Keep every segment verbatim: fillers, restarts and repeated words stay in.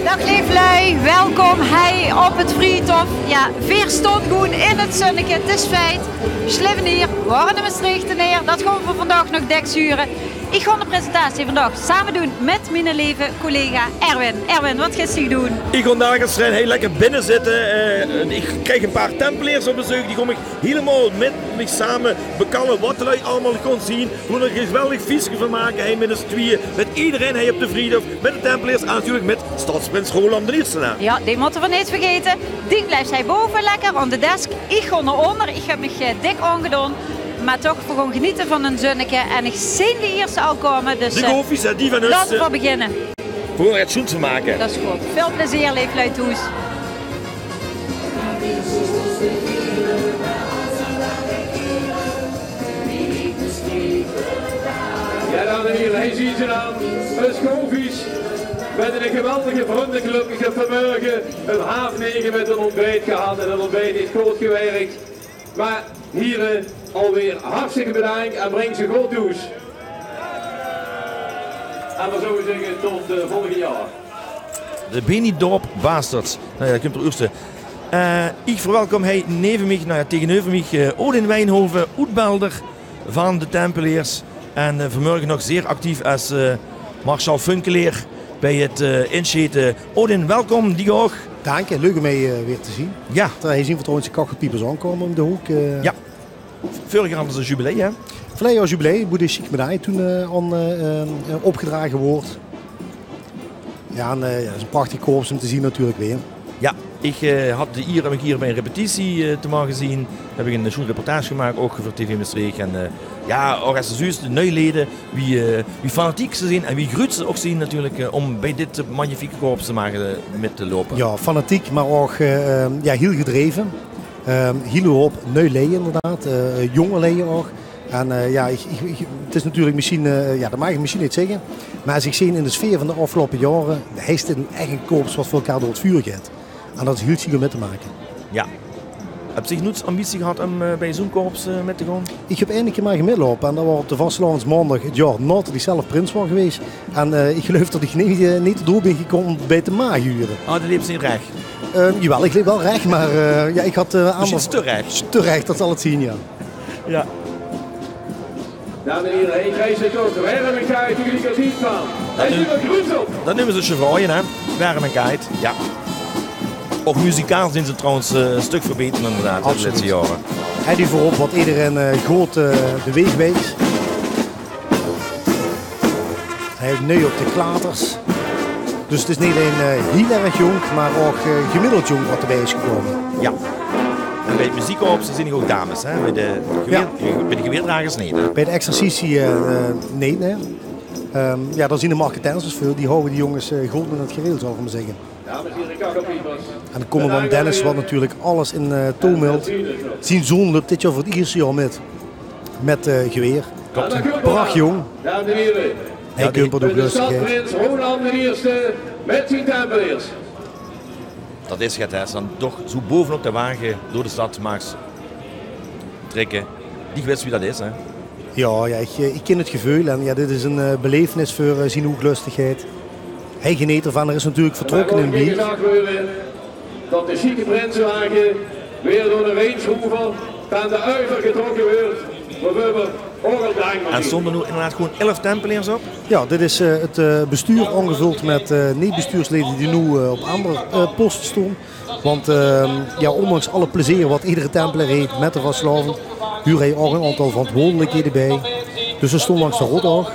Daag leef lui, welkom hei op 't Vriethof. Jao, veer stoon gewoen in 't zunneke, 't is feit. Sjlevenier, waore Mestreechteneer, dat gaon v'r vandaag nog dèks hure. Iech gaon de presentatie vandaag same doen mèt miene leve collega Erwin. Erwin, wat geis diech doen? Iech gaon daan ins hei lekker binne zitte. Eh, iech krieg e paar Tempeleers op bezeuk, die gaon miech hielemaol mèt miech same bekalle wat de lui allemaol gaon zien. Wie v'r 'n geweldig fieske vaan make, hei mèt us twieë, mèt ederein hei op de Vriethof, mèt de Tempeleers en natuurlek mèt stadsprins Roeland d'n Ierste, hè? Jao, dee mote v'r neet vergete. Dee blijf hei bove lekker aon de desk. Iech gaon nao oonder, iech höb miech, eh, dik aongedoon. Meh toch, v'r gaon genete vaan e zunneke. En iech zeen de ierste al koume, dus, de eh, koffies, hè, die vaan us, laote v'r eh, beginne. V'r goon 't sjoens vaan make. Dat is good. Väöl plezeer, leef lui thoes. Jao, dames en hiere, hei zien ze daan. Us koffies. Mèt 'n geweldige vrundeclub. Iech höb vaanmörge um haaf nege mèt 't oontbijt gehad. En 't oontbijt heet good gewèrk. Meh hiere, alweer hartstikke bedaank en breng ze good thoes. En v'r zouwe zègke, tot, eh, volgend jaor. De Benidorm Bastards. Noe jao, dao kump d'r ierste. Eh, iech verwelkom hei neve miech, noe jao, tegeneuver miech, eh, Odin Wijnhoven, oetbelder vaan de Tempeleers. En, eh, vaanmörge nog zeer actief es, eh, Marshal Funkeleer bij 't, eh, insjete. Odin, welkom, diech ouch. Daank, leuk um hei, eh, weer te zien. Jao. Hei zien v'r trouwens de Kachelpiepers aonkoume um de hook, eh. Jao. Veurig jaor hadde ze jubilee, hè? Verleie jaor jubilee, boe de sjiek medaille toen, eh, aon, eh, eh, opgedrage woort. Jao, en, eh, jao, 't is e prachtig korps um te zien natuurlek weer. Jao, iech, eh, had de ier um hiej bij 'n repetitie, eh, te moge zien. Höb iech 'n sjoen reportage gemaak, ouch veur T V Mestreech. En, eh, jao, ouch es ze zuus, de nui lede, wie, eh, wie fanatiek ze zien en wie gruuts ze ouch zien natuurlek, eh, um bij dit, eh, magnifieke korps te moge, eh, mèt te loupe. Jao, fanatiek, meh ouch, eh, ehm, jao, hiel gedreve. Ehm, hiel hoop nui leie inderdaad, eh, jong leie ouch. En, eh, jao, iech, iech, iech, 't is natuurlek mesjiens, eh, jao, dat maag iech mesjiens neet zègke. Meh es iech zeen in de sfeer vaan de aofgeloupe jaore, hei steit noe ech e korps wat veur elkaar door 't vuur geit. En dat is hiel sjiek um mèt te make. Jao. Höbs diech noets ambitie gehad um, eh, bij zoe'n korps, eh, mèt te goon? Iech höb eine kier mage mètloupe en dat waor op de vastelaovendsmaondag 't jaor naotot iech zelf prins waor gewees. En, eh, iech geluif tot iech neet, eh, neet door bin gekoume um bij te mage hure. Ah, de leeps neet rech? Eh, jaowel, iech leep wel rech, meh, eh, jao, iech had, eh, aandere... Mesjiens te rech. Te rech, dat zal 't zien, jao. Jao. Dames en hiere, hei kriege ze toch werm en kaite geliekatied vaan. Hei zien v'r gruuts op. Dat neume ze sjevaaie, hè? Werm en kaite, jao. Ouch muzikaal zien ze trouwens, eh, e stök verbeterd inderdaad, hè, de lèste jaore. Absoluut. Hei die veurop wat ederein, eh, good, eh, de weeg wies. Hei nui op de klaters. Dus 't is neet allein, eh, hiel erg jónk, meh ouch, eh, gemiddeld jónk wat debij is gekoume. Jao. En bij 't meziekkorps zien ouch dames, hè? Bij de geweer-, bij de geweerdragers neet, hè? Bij de exercitie, eh, eh, neet, nein. Ehm, jao, dao zien de marketensers veur. Die hawwe die jónges, eh, good in 't gereel, zal iech mer zègke. En de commandant Dennis, wat natuurlek alles in, eh, tow hilt. Zien zoon löp dit jaor veur 't ierste jaor mèt. Mèt, eh, geweer. Klop. Prach jóng. Hei kumpert ouch löstig, hè. Prins Roeland d'n Ierste mèt zien Tempeleers. Dat is 't, hè. Es te daan toch zoe bovenop de wage door de stad maags trèkke. Diech wits wie dat is, hè. Jao, jao, iech, eh, iech kin 't geveul en jao, dit is 'n, eh, beleefnis veur, eh, zien hoeglöstegheid. Hei geneet devaan, heer is natuurlek vertrokke in Wieg. Tot de sjieke prinsewage weer door de Range Rover aan de uiver getrokke weurt. Veer höbbe ouch al dank. En stoon d'r noe inderdaad gewoen elf Tempeleers op? Jao, dit is, eh, 't, eh, bestuur aongevöld mèt, eh, neet-bestuurslede die noe, eh, op aander, eh, poste stoon. Want, ehm, jao, oondanks alle plezeer wat eder Tempeleer heet mèt de vastelaovend, huurt hei ouch 'n aontal verantwoordelikhede bij. Dus ze stoon langs de rothaog.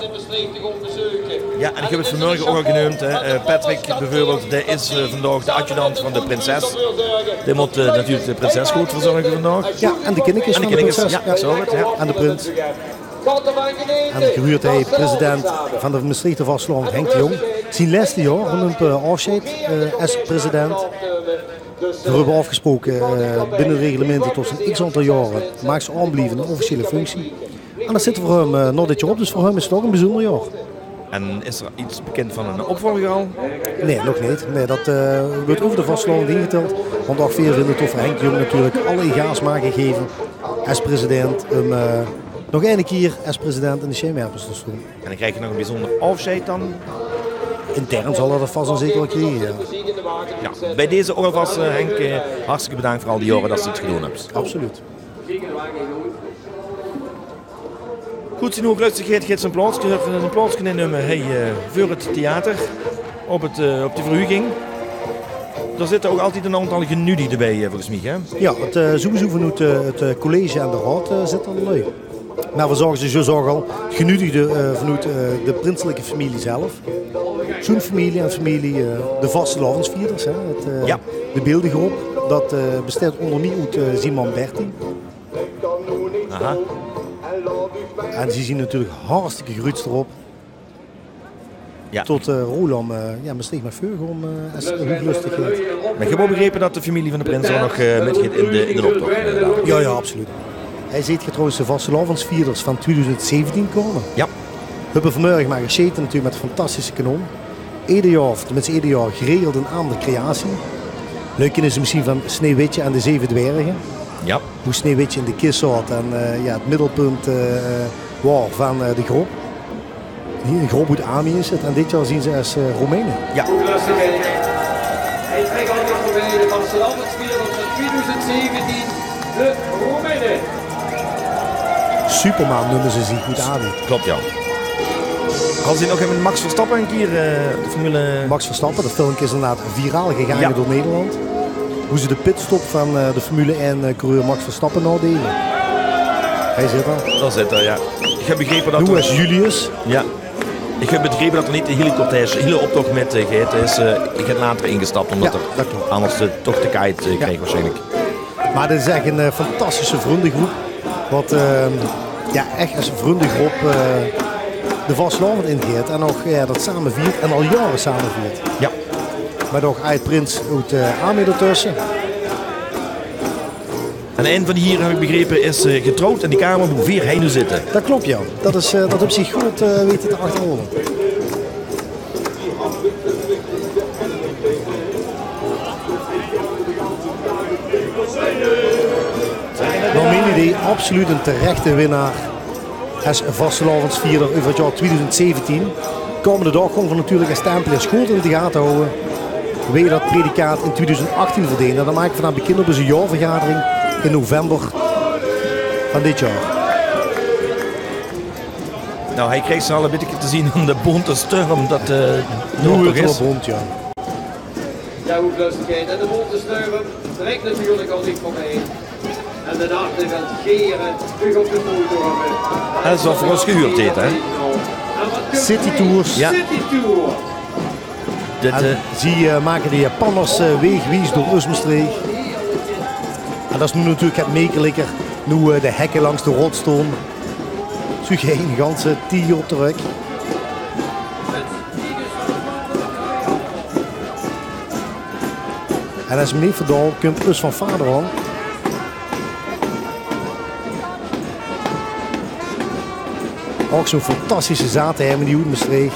Jao, en iech höb 't vaanmörge ouch al geneump, hè. Eh, Patrick beveurbeeld, dee is, eh, vaandaog de adjudant vaan de prinses. Dee moot, eh, natuurlek de prinses good verzörge vaandaog. Jao, en de kinnekes vaan de prinses. Jao, iech zag 't, jao. En de prins. En gehuurd hei president vaan de Mestreechter vastelaovend, Henk de Jong. Zien lèste jaor, um 'm, eh, aofsjeid, eh, es president. Veer höbbe aofgesproke, eh, binne de reglemente tot 'n x aontal jaore maags te aonblieve in 'n officiële functie. En dat zit veur häöm, eh, nao dit jaor op, dus veur häöm is 't ouch e bezunder jaor. En is d'r get bekind vaan 'nen opvolger al? Nein, nog neet. Nein, dat, eh, weurt euver de vastelaovend ingetèld. Want ouch veer vinde tot v'r Henk de Jong natuurlek alle ega's mage geve es president. Um, eh, nog eine kier es president in de sjijnwerpers te stoon. En daan krijg te nog e bezunder aofsjeid daan? Intern zal dat vas en zeker wel kriege, ja. Ja, bij deze alvas, eh, Henk, eh, hartstikke bedankt veur al die jaore det se 't gedaon höbs. Absoluut. Good, zien hoeglöstigheid geit zien plaots, geit zien plaots innumme, hie, eh, veur 't theater, op 't, eh, op de verhuging. Dao zitte ouch altied 'n aantal genuuedigde bij, eh, volges mich, hè? Ja, 't, eh, sowieso vanoet, eh, 't, eh, college en de raod, eh, zitte d'r lui. Mer veer zage ze, zoe zag al, genuuedigde, eh, vanoet, eh, de prinselike femilie zelf. Zoon femilie en femilie, eh, de vastelaovendsvierders, hè, 't, eh, ja, de Beeldegroep. Dat, eh, besteit ónger mie oet, eh, zien man Bertie. Aha. En zie zien natuurlik hartstikke gruuets d'rop. Ja. Tot, eh, Roelam, eh, ja, Mestreech mèt veurgaon, eh, es hoeglöstigheid. Mer ich höb ouch begrepe det de femilie van de prins ouch nog, eh, mitgeit in de, in d'n optoch, eh, dao. Ja, ja, absoluut. Hie zeet geer trouwens de vastelaovendsvierders van twieëdoezend zeventieën kómme. Ja. Höbbe vanmörge mer gesjete natuurlik mèt de fantastische kanon. Eder jaor, of tenminste eder jaor, geregeld 'n aander creatie. Lui kinne ze mesjiens van Sneeuwwitje en de Zeve Dwerge. Ja. Wie Sneeuwwitje in de kis zaot en, eh, ja, 't middelpunt, eh, waor van, eh, de groep. Hie 'n groep oet Amie is 't en dit jaor zien ze es, eh, Romeine. Ja. Hoeglöstigheid. Hie trèk ouch nog veurbie de vastelaovendsvierders van twieëdoezend zeventieën, de Romeine. Superman neume ze ziech oet Amie. Klop, ja. Haw ze nog mit Max Verstappen 'ne kier, eh, de Formule... Max Verstappen, dat filmke is inderdaad viraal gegaange, ja, door Nederland. Wie ze de pitstop van, eh, de Formule ein, eh, coureur Max Verstappen naodege. Hie zit 'r. Dao zit 'r, ja. Ich höb begrepe det... Noe is Julius. Ja. Ich höb begrepe det 'r neet de hiele cortège, de hiele optoch mit, eh, geit. Hae is, eh, geit later ingestap, ómdet 'r anders, eh, toch de kaait, eh, kreeg waarsjienlik. Mer 't is ech 'n, eh, fantastische vrundegroep. Wat, eh, ja, ech es vrundegroep, eh, de vastelaovend ingeit. En ouch, ja, dat same viert en al jaore same viert. Ja. Mèt ouch aajd-prins oet, eh, Amie d'rtösse. En ein van die hiere, höb ich begrepe, is, eh, getrouwd in de kamer boe veer hie noe zitte. Dat klop, ja. Dat is, eh, dat höbs se good, eh, weite te achterhaole. Nao mien idee absoluut 'ne terechte winnaar es vastelaovendsvierder euver 't jaor twieëdoezend zeventieën. Kómmende daog gaon veer natuurlik es Tempeleers good in de gate hawwe wee dat predicaat in twieëdoezend achtieën verdeende. En dat make veer dan bekènd op eus jaorvergadering in november van dit jaor. Noe, hie krieg ze al e bitteke te zien aan de bónte storm det, eh, noe toch is. Bónt, ja. Ja, hoeglöstigheid. En de bónte storm trèk natuurlik al diech veurbie. En de nacht is aan 't gere, terug op de motor. En zoe wie v'r ós gehuurd hawwe, hè? City Tours. Ja. City Tour. Dit, en eh, zie, eh, make de Japanners, eh, weegwies door ós Mestreech. En dat is noe natuurlik 't mekeliker, noe, eh, de hekke langs de rot stoon. Zuug geer 'n ganse tier op de rök. En es me neet verdoon, kump eus fanfaar aan. Ouch zoe'n fantastische zaate hermenie oet Mestreech.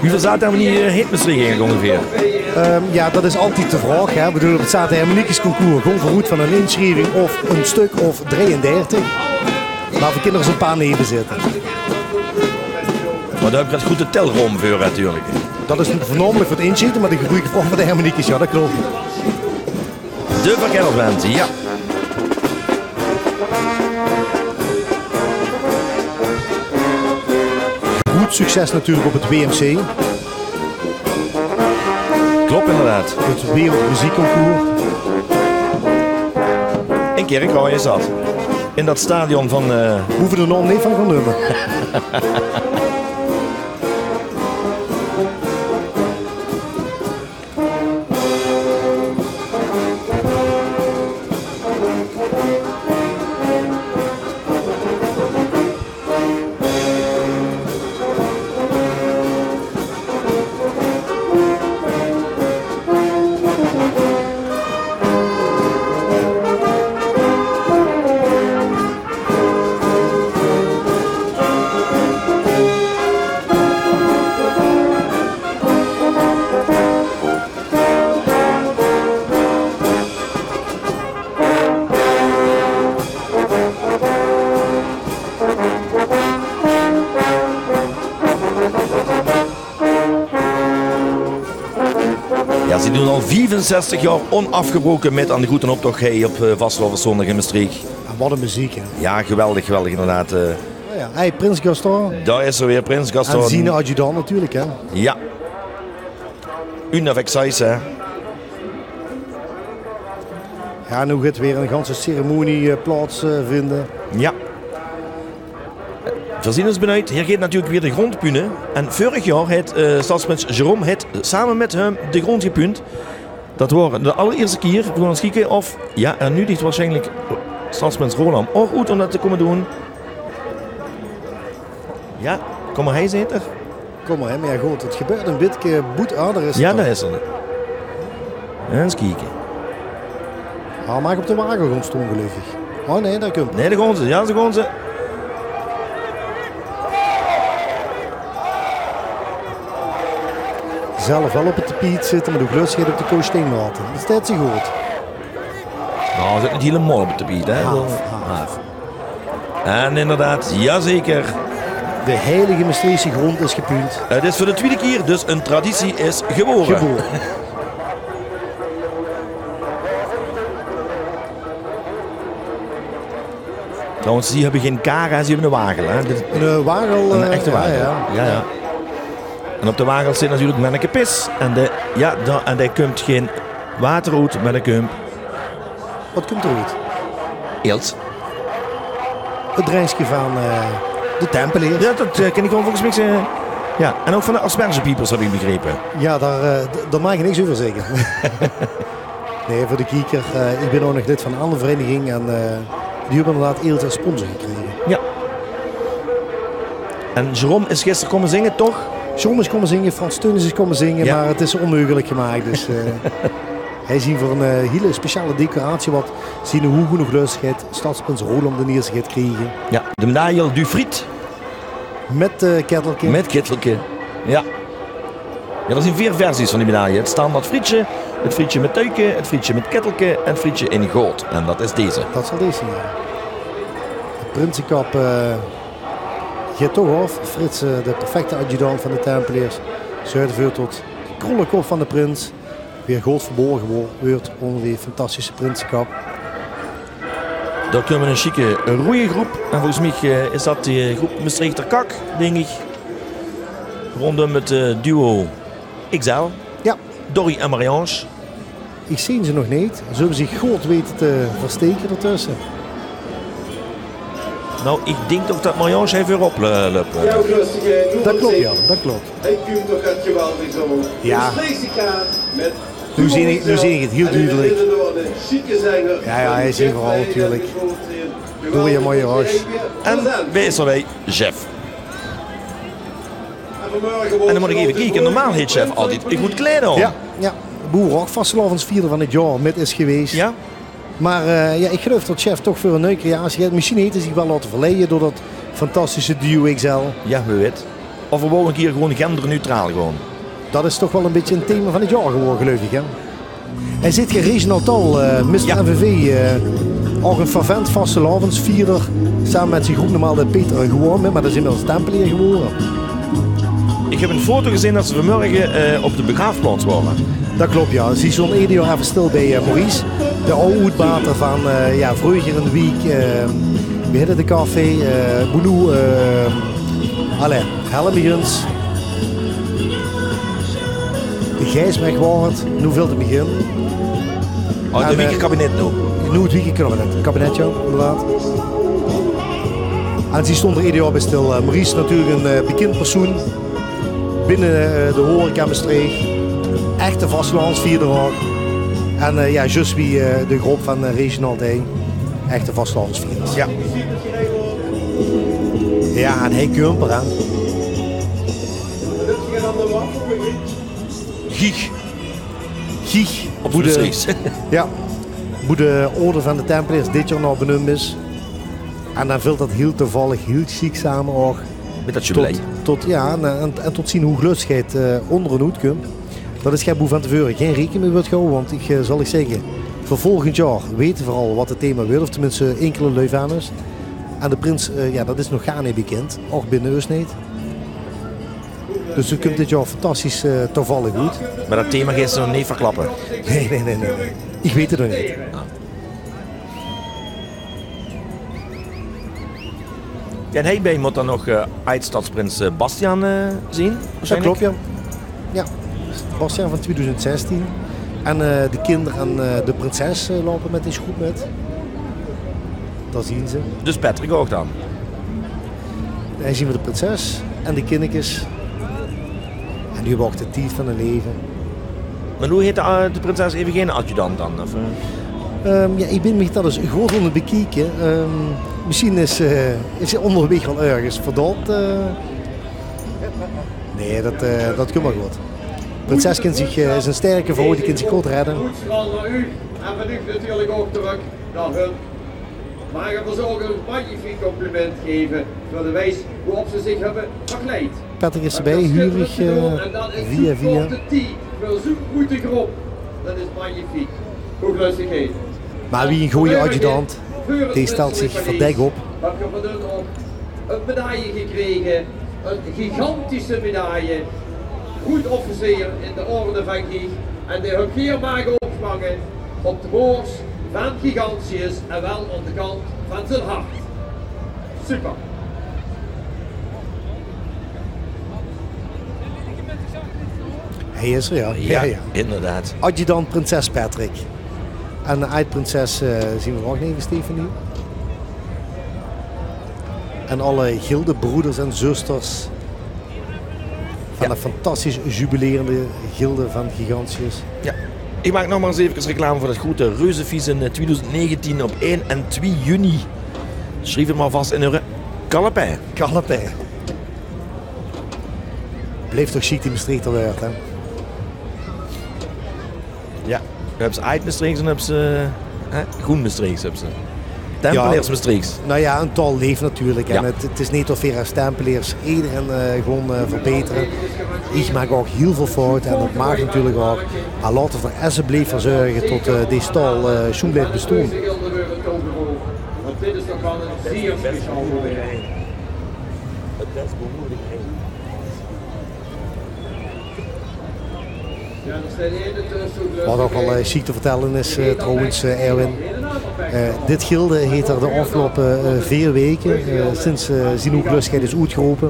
Wieväöl zaate hermenie, eh, heet Mestreech eigelik óngeveer? Ehm, ja, dat is altied de vraog, hè. Veer doen op 't Zaate Hermeniekes Concours gewoen veuroet van 'n insjrieving of e stök of drei-en-dertig. Mer veer kinne d'r zoe'n paar neve zitte. Mer dao höb ich good de telroom veur natuurlik. Dat is veurnamelik veur 't insjrieve, mer die gebroek ich ouch veur de hermeniekes, ja, dat klop. De Verkennersband, ja. Groet succes natuurlik op 't W M C. Klop, inderdaad. 't Wereldmuziekconcours. In Kirchroa is dat. In dat stadion van, eh, Hoeve de naom neet van gaon neume. Jao, ze doon al viefenzestig jaor onaafgebroke mit aan de groeten optoch hei op, eh, vastelaoveszóndig in Mestreech. En wat ein meziek, hè? Jao, geweldig, geweldig inderdaad, eh. Oh jao. Hey, Prins Gaston. Dao is 'r weer, Prins Gaston. En zien adjudant natuurlik, hè? Jao. Une avec seize, hè? Jao, noe geit weer ein ganse ceremonie, eh, plaotsvinde. Jao. Veer zien ós benuid. Hie geit natuurlik weer de grond pune. En veurig jaor haet, eh, stadsprins Jérôme haet same mit häöm de grond gepuund. Dat waor de allerierste kier. Veer gaon ins kieke of, jao, en noe dicht waarsjienlik stadsprins Roland ouch oet óm dat te kómme doon. Jao, kóm mer hei, zeet 'r. Kóm mer, hè, mer jao, good, 't gebeurt ein bietje boet, ah, dao is 'r. Jao, dao is 'r. Ins kieke. Ah, maag op de wagel gaon staon, geluif ich. Oh nae, dao kump 'r. Nae, dao gaon ze. Jao, dao gaon ze. Zelf waal op 't tapiet zitte, mer de glus geit op de koosjtein laote. Dat steit ze good. Noe, zit neet hielemaol op 't tapiet, hè? Haaf, haaf. En inderdaad, jazeker. De heilige Mestreechse grond is gepuund. 't Is veur de twiede kier, dus ein traditie is gebore. Gebore. Trouwens, die höbbe gein kar, hè, ze höbbe ein wagel, hè. Dit is ein, eh, wagel, ein, eh, echte wagel. Jao, jao. Jao, jao. En op de wagel zit natuurlik Menneke Pis. En de, jao, da-, en dao kump gein water oet, mer dao kump Wat kump d'r oet? Eelt. 't Drenske van, eh, de Tempeleers. Jao, dat, eh, kin ich waal volges mich zègke. Jao, en ouch van de Aspergepiepers, höb ich begrepe. Jao, dao, eh, d-, dao maag ich niks euver zègke. Nae, veur de kieker, eh, ich bin ouch nog lid van 'n anger vereiniging en, eh, die höbbe inderdaad eelt es sponsor gekrege. Jao. En Jérôme is gister kómme zinge, toch? Jérôme is kómme zinge, Frans Theunisz is kómme zinge, jao, mer 't is ónmeugelik gemaak. Dus, eh, Hei zien v'r ein, eh, hiel speciale decoratie wat zien hoeëg en hoeëg lus geit stadsprins Roland d'n Ierste geit kriege. Jao, de medaille du Friet. Mit, eh, kettelke. Mit kettelke, jao. Jao, d'r zien veer versies van die medaille. 't Standaard frietje, 't frietje mit tuike, 't frietje mit kettelke en 't frietje in goud. En dat is deze. Dat zal deze zien, jao. De prinsekap, eh, geit toch aof. Frits, eh, de perfecte adjudant van de Tempeleers, zörg d'rveur tot de krollekop van de prins weer good verborge wo-, weurt ónger die fantastische prinsekap. Dao kump ein sjieke roeje groep. En volges mich, eh, is dat de groep Mestreechter Kak, dink ich. Róndóm 't, eh, duo X L. Jao. Dorry en Mariange. Ich zeen ze nog neet. Ze höbbe zich good weite te versteke d'rtösse. Noe, ich dink toch dat Mariange hei veurop, eh, löp, eh. Dat klop, jao, dat klop. Hae kump toch get geweldigs aan. Jao. Mestreechse kaart mit... Noe zeen ich, noe zeen ich 't hiel dudelik. Jao, jao, hae is euveral natuurlik. Door je mooie ros. En wae is d'rbie? Jeff. En dan mót ich effe kieke. Normaal haet Jeff altied ein good kleid aan. Jao, jao. Boe ouch vastelaovesvierder van 't jaor mit is gewees. Jao. Mer, eh, jao, ich geluif dat Jeff toch veur ein nui creatie geit. Mesjien haet 'r zich waal laote verleie door dat fantastische duo X L. Jao, wae weit. Of v'r wouwe ein kier gewoon genderneutraal gaon. Dat is toch waal ein bietje ein thema van 't jaor gewore, geluif ich, hè? Hae zit hie, Reginald Tal, eh, mister M V V, eh, ouch ein fervent vastelaovesvierder. Same mit zien groep normaal de Peter Gewoon mit, mer dat is inmiddels Tempeleer gewore. Ich höb ein foto gezeen dat ze vanmorge, eh, op de begraafplaots wore. Dat klop, jao. Ze stónge eder jaor effe stil bie, eh, Maurice, de aw oetbater van, eh, jao, vreuger in de wiek, eh, wie hèt 't, de café, eh, Boulou, eh, allei, help mich ins. De Gijsbrecht waor 't, noe vèlt 't mich in. Oh, de wiekekabinet noe. Noe 't wiekekabinet. Kabinet, jao, inderdaad. En ze stónge eder jaor bie stil. Eh, Maurice natuurlik ein, eh, bekind persoen. Binne, eh, de horeca Mestreech. Echte vastelaovesvierder ouch. En, eh, jao, zjus wie, eh, de groep van, eh, Reginald, hè. Echte vastelaovesvierders. Jao. Jao, en hae kump 'r, hè. Giech. Giech. Op boe de, Mestreechs. Jao. Boe de orde van de Tempeleers dit jaor nao benump is. En dan vèlt dat hiel toevallig, hiel sjiek same ouch. Mit dat jubileum. Tot, tot, jao, en, en, en tot zien hoeglöstegheid, eh, ónger en oet kump. Dat is get boe van te veure gein rekening mei weurt gehawwe, want ich, eh, zal ich zègke, veur volgend jaor weite v'r al wat 't thema weurt, of tenminste inkele lui van ós. En de prins, eh, jao, dat is nog gaar neet bekind, ouch binne ós neet. Dus 't kump dit jaor fantastisch, eh, toevallig good. Mer det thema geis se nog neet verklappe? Nae, nae, nae, nae. Ich weit 't nog neet. Ah. Jao, en hiebie mót dan nog, eh, ajd-stadsprins, eh, Bastiaan, eh, zeen. Det klop, jao. Jao. Bastiaan van twiedoezend zestien. En, eh, de kinder en, eh, de prinses, eh, loupe mit dees groep mit. Det zeen ze. Dus Patrick ouch dan? Hie zeen v'r de prinses en de kinnekes. En die höbbe ouch de tied van hun laeve. Mer noe heet de, eh, de prinses effe geine adjudant dan, of, eh? Ehm, jao, ich bin mich det ins good aan 't bekieke. Ehm, mesjien is, eh, is ze óngerwaeg waal örges verdóld, eh. Nae, det, eh, det kump waal good. Prinses kin zich, eh, is ein sterke vrouw, die kin zich good redde. Good verhaal nao uch en van uch natuurlik ouch trök nao hun. Maag ich uch ouch ein magnifiek compliment gaeve veur de wies wo-op ze zich höbbe verkleid. Patrick is d'rbie, huurig, eh, via via. Veur zoe'n groete groep. Det is magnifiek. Hoeglöstigheid. Mer wie eine gooje adjudant, dae stèlt zich verdèk op. Höb geer van hun ouch ein medaille gekrege, ein gigantische medaille. Groet-officier in de orde van Giech. En dae höb geer mage ophange op de bors van Gigantius en waal aan de kant van zien hart. Super. Hae is d'r, jao. Jao, jao, inderdaad. Adjudant prinses Patrick. En de ajd-prinses, eh, zeen v'r ouch neve Stefanie. En alle gildebroeders en zusters van de fantastisch jubilerende gilde van Gigantius. Jao. Ich maak nog mer ins effe reclame veur det groete reuzefees in, eh, twiedoezend negentien op ein en twie juni. Sjrief 't mer vas in eur kallepij. Kallepij. Blief toch sjiek die Mestreechter waerd, hè? Jao, höbs se ajd-Mestreechs en höbs se, hè, groen-Mestreechs höbs se. Tempeleers-Mestreechs. Noe jao, ein taal leef natuurlik. En 't, 't is neet of veer es Tempeleers ederein, eh, gewoen, eh, verbetere. Ich maak ouch hiel väöl foute en det maag natuurlik ouch. Mer laot v'r d'r esjeblief veur zörge det, eh, dees taal, eh, sjoen blief bestoon. Want dit is toch waal ein zeer speciaal moment. Waat ouch waal, eh, sjiek te vertèlle is, eh, trouwens, eh, Erwin. Eh, dit gilde heet d'r de aafgeloupe, eh, veer waeke, eh, sinds, eh, Zien Hoeglöstigheid is oetgerope,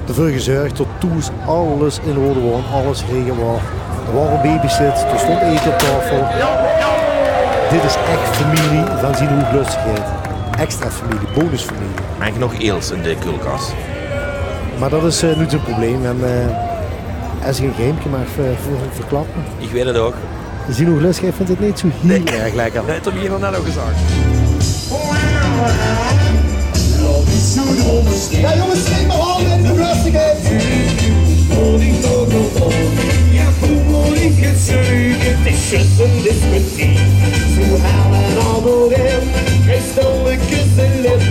d'rveur gezörg det thoes alles in orde waor, alles geregeld waor. D'r waor ein babysit, d'r stóng ete op taofel. Dit is ech femilie van Zien Hoeglöstigheid. Extra femilie, bonusfemilie. En genóg eels in de keulkas. Mer det is, eh, noets ein probleem. En, eh, es ich ein geheimke maag ver-, ver-, verklappe. Ich weit 't ouch. Zien Hoeglöstigheid vindj 't neet zoe hiel erg lekker. Nae, det höb ich hie net ouch gezag. Jao, jónges, neet mie aan mit de Hoeglöstigheid. Mót ich toch nog op? Jao, wie mót ich 't zègke? 't Is zjus ein discotheek. Zoe hel en allemaol in. Stolletjes de lip,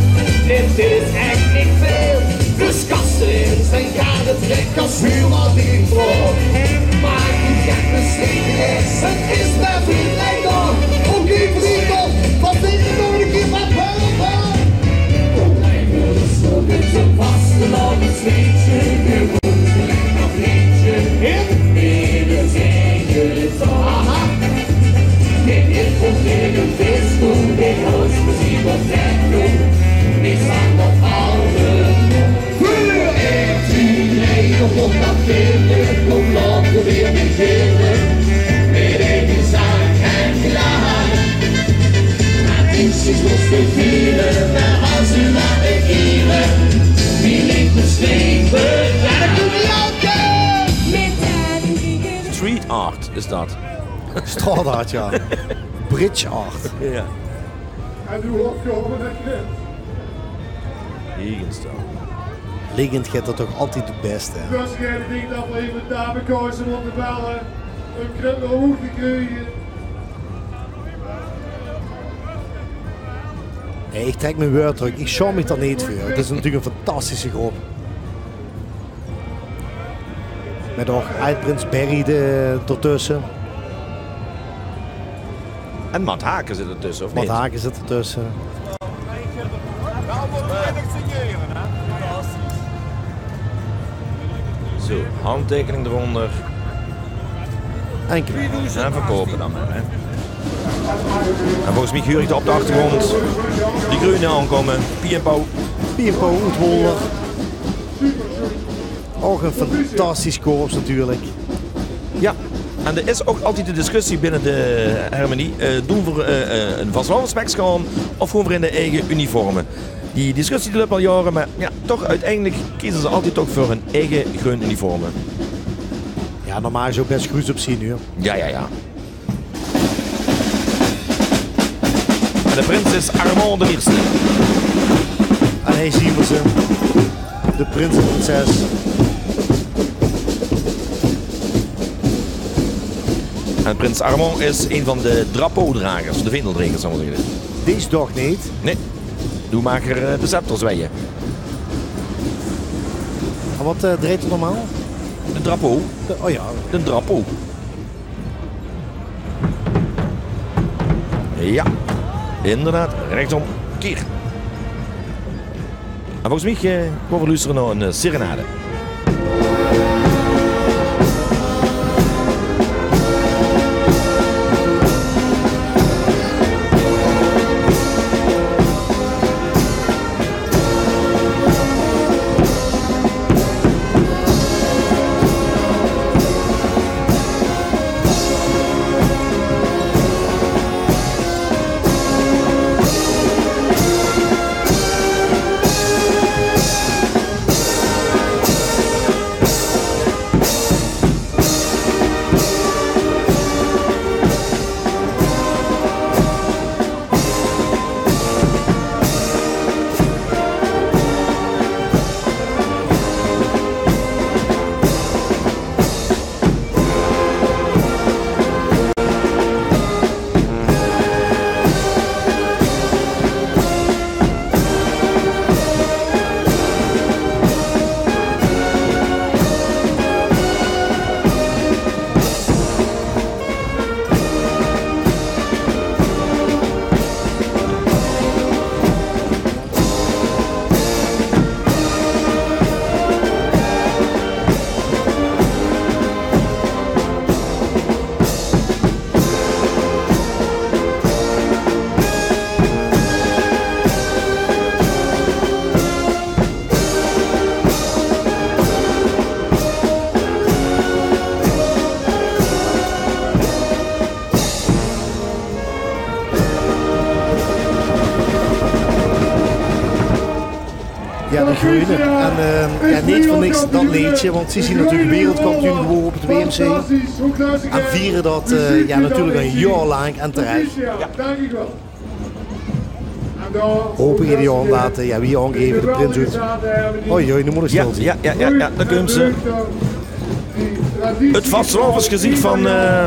dit is ech neet väöl. Dus kasse in, zeen geit 't gek es huur waat ich vraog. Mer ich höb beslete, 't is mer veur die lekker. Oké, vriende, waat is d'r nog ein kieër waat veur? Oké, dus zoe is 't vastelaovesleedje. Veer mótte lekker leedje. Aha. Dit is veur de disco, dit is muziek op techno. Niks aan de oude. Veur eten, eten op dat vinden, kom, laot v'r weer beginne. Mit eten zaak en klaar. Atentie, los te viere, mer es u laat begiere, wie ligt de sleep? Street art is det. Straatart, jao. Bridge art. Jao. En noe hoort gewoon het kind. Higgins dan. Liggend geit det toch altied 't bèste, hè? Dus ich dink det v'r effe dao bekose mótte belle. Ein knup nao hoeg gekrege. Nae, ich trèk mien wäörd trök. Ich sjaam mich dao neet veur. 't Is natuurlik ein fantastische groep. Mit ouch ajd-prins Barry de, d'rtösse. En Mat Haken zit d'rtösse, of neet? Mat Haken zit d'rtösse. Jao, waat wil ich signere, hè? Fantastisch. Zo, handteikening d'ronder. En verkoupe dan mer, hè. En volges miech huur iech dao op d'n achtergróndj de greune aonkoume. Pie en Pauw. Pie en Pauw oet Wolder. Ouch 'n fantastisch korps natuurlek. Jao, en d'r is ouch altied de discussie binne de hermenie, eh, doen v'r, eh, eh, 'n vastelaovespeksje aon of goon v'r in de eige uniforme? Die discussie die löp al jaore, meh jao, toch oeteindelek keze ze altied toch veur hun eige greun uniforme. Jao, normaal zouw bès gruuts op zien, huur. Jao, jao, jao. En de prins is Armand d'n Ierste. En hei zien v'r ze. De prins en prinses. En prins Armand is ein vaan de drapeaudragers, de vendeldregers, zal iech mer zègke. Dees toch neet? Nein. Doe maag 'r, eh, de scepter zweie. En wat, eh, drejt 'r normaal? De drapeau. De, oh jao. De drapeau. Jao, inderdaad. Rechtsóm. Kier. En volges miech, eh, goon v'r loestere nao 'n, eh, serenade. Jao, de Greune. En, eh, jao, neet veur niks dat leedsje, want ze zien natuurlek wereldkampioen gewore op 't W M C. En viere dat, eh, jao, natuurlek al jaorelaank en terech. Jao. Hoop iech ieder jaor laote, jao, wie aongegeve, de prins oet. Oei, oei, noe moot iech stèl zien. Jao, jao, jao, jao, dao kump ze. 't Vastelaovesgeziech vaan, eh,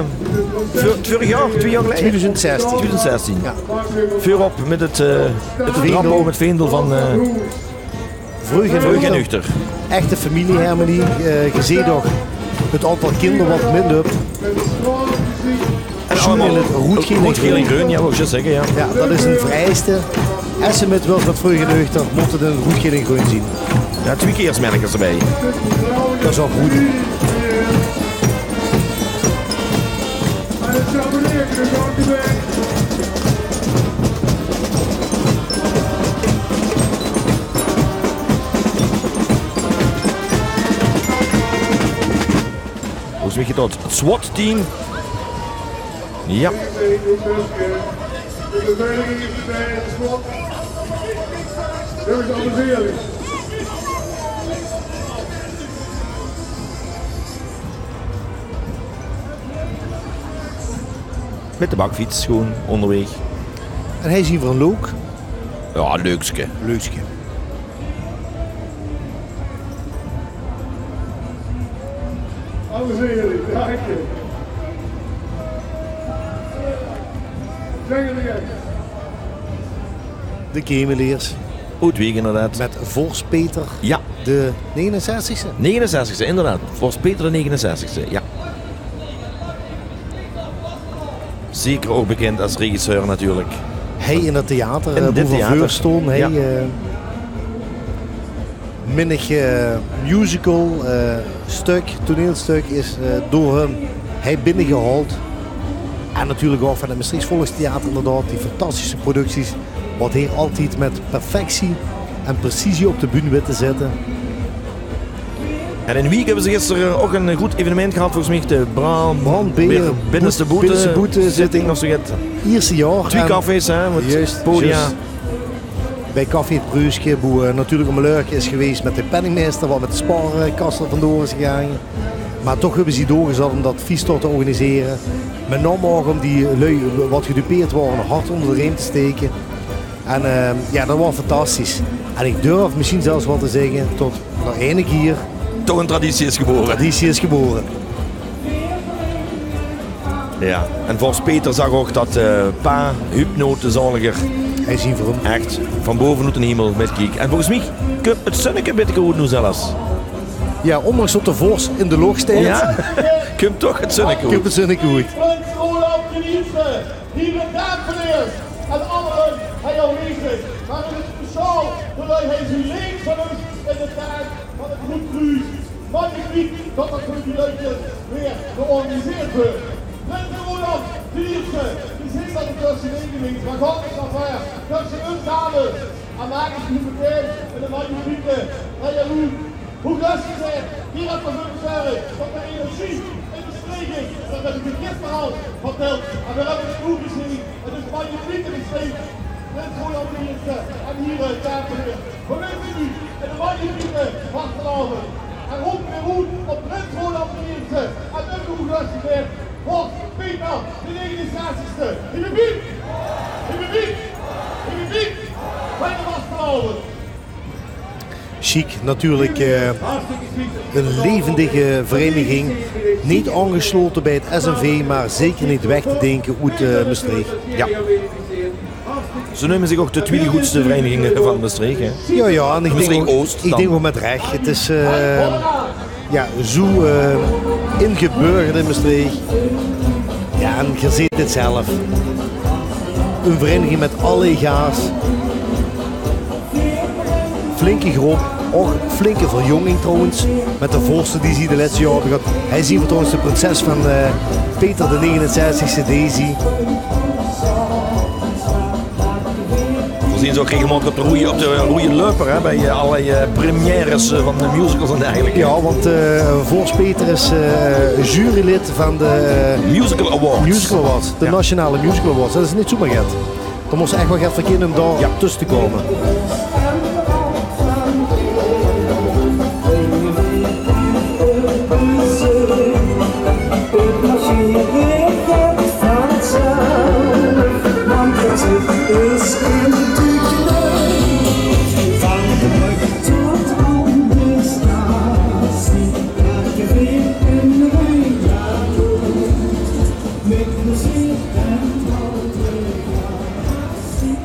veur, veurig jaor, twie jaor geleie? Twiedoezend zestien. Twiedoezend zestien. Jao. Veurop mèt 't, eh, 't drapeau, mèt 't veendel vaan, eh, Vreug en Nuchter. Echte femiliehermenie, eh, geer zeet toch 't aontal kinder wat mètlöp. En allemaol roed, geel en greun, jao, wouw iech zjus zègke, jao. Jao, dat is 'n vereiste. Es ze mèt wèls mèt Vreug en Nuchter, moot 't 'n roed, geel en greun zien. Jao, twie kier mennekes d'rbij. Dat is ouch good. Volges miech geit dat 't SWAT-team. Jao. Mèt de bakfiets gewoen oonderweeg. En hei zien v'r 'n look. Jao, leukske. Leukske. De Kemeleers. Oetwieg, inderdaad. Mèt vors Peter. Jao. De negenenzestigste? Negenenzestigste, inderdaad. Vors Peter de negenenzestigste, jao. Zeker ouch bekind es regisseur natuurlek. Hei in 't theater, in eh, 't boe v'r theater veur stoon, hei, jao, eh. Minnig, eh, musical, eh, stök, toneelsjtök is, eh, door häöm hei binnegehaold. En natuurlik ouch vaan 't Mestreechs Volkstheater inderdaad, die fantastische producties, wat heer altied mèt perfectie en precisie op de bühne wèt te zètte. En in Wiek höbbe ze gister ouch e good evenement gehad, volges miech de Brand-, Brandbeer, Binnenste Boete, Binnenste Boete zitting, zitting of zoe get. Ierste jaor. Twie cafés, hè, mèt podia. Bij Café 't Preuske, boe, eh, natuurlik e meleurke is gewees mèt de penningmeister, wat mèt de spaarkasse vaandoor is gegaange. Meh toch höbbe ze doorgezat um dat fies toch te organisere. Mèt naom ouch um die lui wat gedupeerd waore, 'n hart oonder de reem te steke. En, eh, jao, dat waor fantastisch. En iech durf mesjiens zelfs wel te zègke tot dao eine kier toch 'n traditie is gebore. Traditie is gebore. Jao, en vors Peter zag ouch tot, eh, pa Huub Noot de Zaoliger hei zien veur häöm ech vaan bove oet d'n hemel mètkiek. En volges miech kump 't zunneke e bitteke oet noe zelfs. Jao, oondanks tot de vors in de loch steit, jao, kump toch 't zunneke oet. Kump 't zunneke oet. Prins Roland d'n Ierste, hei in Kapenveer en allemaol hei aonwezig. Meh in 't speciaal veur hei zien leed vaan us in de taak vaan 't Roet Kruus. Magnifiek tot dat veur die luidjes weer georganiseerd weurt. Prins Roland d'n Ierste, veer zien dat 't tussenein gewees, meh God is nog ver, tussenein dames. En maak iech noe metein 'ne magnifieke Raya Roet. Hoe gast gezag, hei höb iech veur gezörg tot de energie in de streek is. Dat höb iech gister al vertèld. En veer höbbe 't noe gezeen. 't Is magnifiek in de streek. Prins Roland d'n Ierste en hei, eh, Kapenveer. Veer wèlle noe 'ne magnifieke vastelaovend. En rope veer oet op Prins Roland d'n Ierste en um de gast gezag, vors Peter d'n negenenzestigste. Hiep, hiep, hiep. Hiep, hiep, hiep. Bij de vastelaovend. Sjiek, natuurlik, eh, 'n levendige vereiniging. Neet aongeslote bij 't S N V, meh zeker neet weg te dinke oet, eh, Mestreech. Jao. Ze neume ziech ouch de twiede goodste vereiniging vaan Mestreech, hè? Jao, jao, en iech dink ouch, iech dink ouch mèt rech. 't Is, eh, jao, zoe, eh, ingeburgerd in Mestreech. Jao, en geer zeet 't zelf. 'n Vereiniging mèt alle ega's. Flinke gróp, ouch flinke verjonging trouwens, mèt de vorste die ze de lèste jaore höbbe gehad. Hei zien v'r trouwens de prinses vaan, eh, Peter d'n negenenzestigste, Daisy. V'r zien ze ouch regelmaotig op de roeie, op de roeie löper, hè, bij, eh, allerlei, eh, premières, eh, vaan de musicals en dergelijke. Jao, want, eh, vors Peter is, eh, jurylid vaan de, eh, Musical Awards. Musical Awards, de Nationale Musical Awards. Dat is neet zoemer get. Dao mós te ech wel get veur kinne um dao tösse te koume.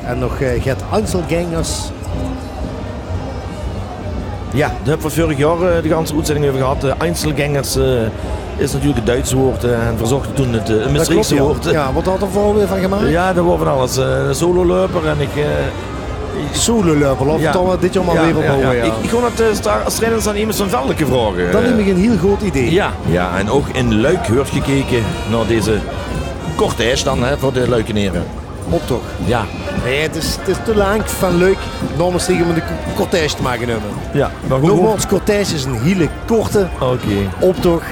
En nog, eh, get Einzelgängers. Jao, dao höbbe v'r veurig jaor, eh, de ganse oetzending euver gehad. Eh, Einzelgängers, eh, is natuurlik 't Duits woord, eh, en v'r zochte toen 't, eh, 't Mestreechs woord. Jao, wat had 'r veur weer vaan gemaak? Jao, dao waor vaan alles. Eh, 'ne sololöper en iech, eh, sololöper, laot v'r 't daan dit jaor mer weer opbouwe, jao. Iech, iech goon 't, eh, stra-, straks aon Emes vaan Veldeke vraoge. Dat liek miech 'n hiel good idee. Jao, jao, en ouch in Luik weurt gekeke nao deze cortège daan, hè, veur de Luikenere. Optoch. Jao. Nein, 't is, 't is te laank vaan Luik nao Mestreech um 'ne co-, cortège te moge neume. Jao, meh good. Nogmaols, cortège is 'ne hiele korte optoch.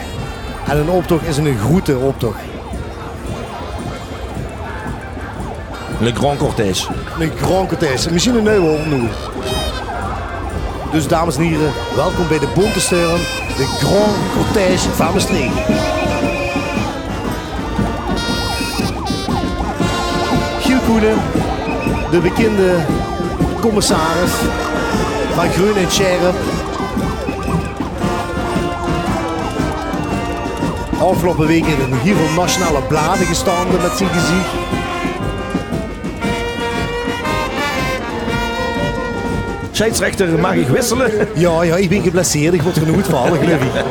En 'nen optoch is 'ne groete optoch. Le Grand Cortège. Le Grand Cortège. Mesjiens 'n nui woord noe. Dus dames en hiere, welkom bij de Bonte Storm, de Grand Cortège vaan Mestreech. Giel Koenen, de bekinde commissaris vaan Greun en Sjerp. Aofgeloupe weke in hiel väöl nationale blade gestande mèt zien geziech. Scheidsrechter, mag ik wisselen? Jao, jao, iech bin geblesseerd. Iech moot gewoen oetvalle, geluif iech.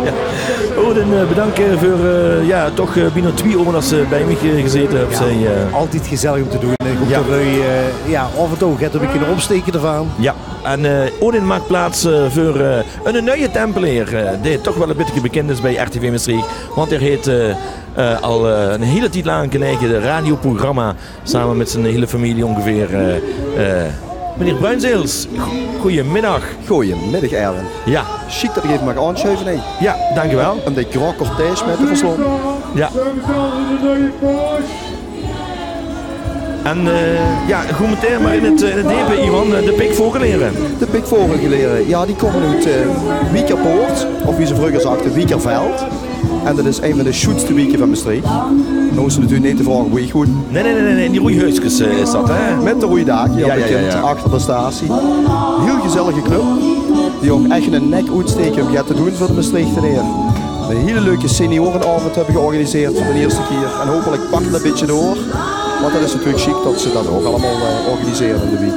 Odin, eh, bedank, eh, veur, eh, jao, toch, eh, bienao twie oor tot ste bij miech, eh, gezete höbs. Jao, eh, altied gezellig um te doen. En iech Jao. Dao, eh, jao, aaf en touw get höb ich kinne opstaeke d'rvan. Jao, en, eh, ouch in maak plaats, eh, veur, eh, 'ne nuie Tempeleer, eh, dae toch waal e bietje bekind is bie R T V Mestreech. Want hae haet, eh, eh, al, eh, 'ne hiele tied laank 'n eige radioprogramma same mit zien hiele femilie óngeveer. Eh, eh, meneer Bruinzeels, go-, gojemiddig. Gojemiddig, Erwin. Jao. Sjiek det ich effe maag aansjuive, hè. Jao, dank uch waal. Óm de graw cortège mit te verslaon. Jao. En, eh, jao, goon v'r metein mer in 't, eh, in 't depe, Iwan, eh, de Pikvogeliere. De Pikvogeliere, jao, die kómme oet, eh, Wiekerpoort, of wie ze vreuger zagte, Wiekerveld. En det is ein van de sjoenste wieke van Mestreech. Noe is 't natuurlik neet de vraog wie good. Nae, nae, nae, nae, die roej huuskes, eh, is det, hè? Mit de roej daak, jao, jao, jao, bekind, jao, achter de statie. Hiel gezellige club, die ouch ech hun nek oetstaeke óm get te doon veur de Mestreechteneer. 'Ne hiele leuke seniorenaovend höbbe georganiseerd veur de ierste kier. En hopelik pak det e bietje door. Want det is natuurlik sjiek det ze det ouch allemaol, eh, organisere in de wiek.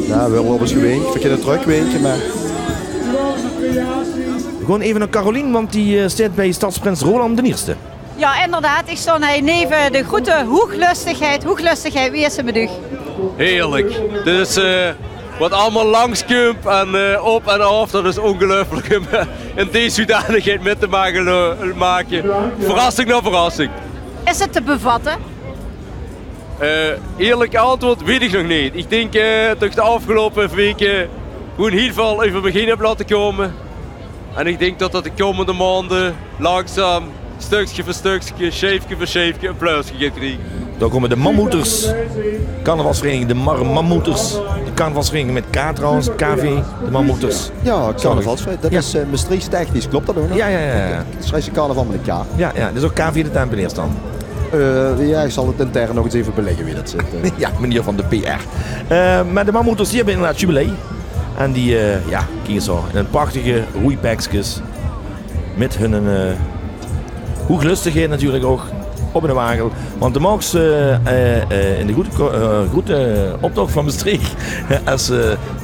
Jao, v'r höbbe al ins gewink. V'r kinne trökwinke, mer... V'r gaon effe nao Carolien, want die, eh, steit bie stadsprins Roland d'n Ierste. Jao, inderdaad. Ich stóng hie neve de groete hoeglöstigheid. Hoeglöstigheid, wie is 't mit uch? Heerlik. Dit is, eh, wat allemaol langs kump en, eh, op en aaf. Det is óngeluifelik óm in die zoedanigheid mit te mage, eh, make. Verrassing nao verrassing. Is 't te bevatte? Eh, eerlik antjwoord weit ich nog neet. Ich dink, eh, det ich de aafgeloupe waeke gewoen hiel väöl euver mich heen höb laote kómme. En ich dink det det de kómmende maonde langzaam, stökske veur stökske, sjeefke veur sjeefke, e pluiske geit kriege. Dao kómme de Mammoeters. Carnavalsvereiniging de Mar-, Mammoeters. De carnavalsvereiniging mit K trouwens, K V, de Mammoeters. Jao, carnavalsvereiniging. Det is, eh, Mestreechs technisch, klop det ouch nog? Jao, jao, jao, jao. Sjrief se carnaval mit 'n K. Jao, jao, det is ouch K V de Tempeleers dan. Eh, jao, ich zal 't intern nog ins effe belègke wie det zit, eh. Jao, meneer van de P R. Eh, mer de Mammoeters die höbbe inderdaad jubilee. En die, eh, jao, kiek ins zo, in hun prachtige roejpekskes. Mit hun, eh, hoeglöstigheid natuurlik ouch op 'ne wagel. Want de maugs, eh, eh, eh, in de groete ko-, eh, groete optoch van Mestreech, es, eh,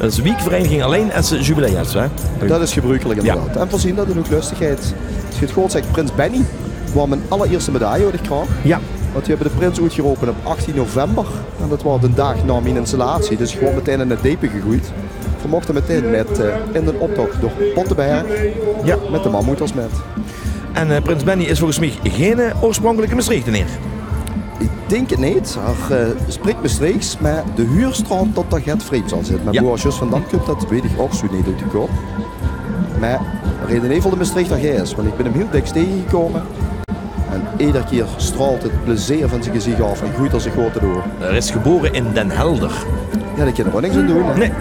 es wiekvereiniging allein es se jubilee höbs, hè? Det is gebruukelik, jao, inderdaad. En veer zeen det in hoeglöstigheid. Es ich 't good zègk, prins Benny, waor mien allerierste medaille ooit kraog. Jao. Want die höbbe de prins oetgerope op achttien november. En det waor d'n daag nao mien installatie. Dus ich woort metein in 't depe gegoeid. Veer mochte metein mit, eh, in d'n optoch door Pottenberg. Jao. Mit de Mammoeters mit. En, eh, prins Benny is volges mich geine, eh, oorspronkelike Mestreechteneer. Ich dink 't neet. Hae, eh, sprik Mestreechs, mer de huurstraot tot dao get vreemds aan zit. Mer boe hae zjus vandaan kump, det weit ich ouch zoe neet oet de kop. Mer veer rete in eder geval de Mestreechter geis, want ich bin 'm hiel dèks taengegekómme. En eder kier straolt 't plezeer van zie geziech aof en greujt 'r zich good door. Hae is gebore in Den Helder. Jao, dao kinne v'r ouch niks aan doon, hè. Nae.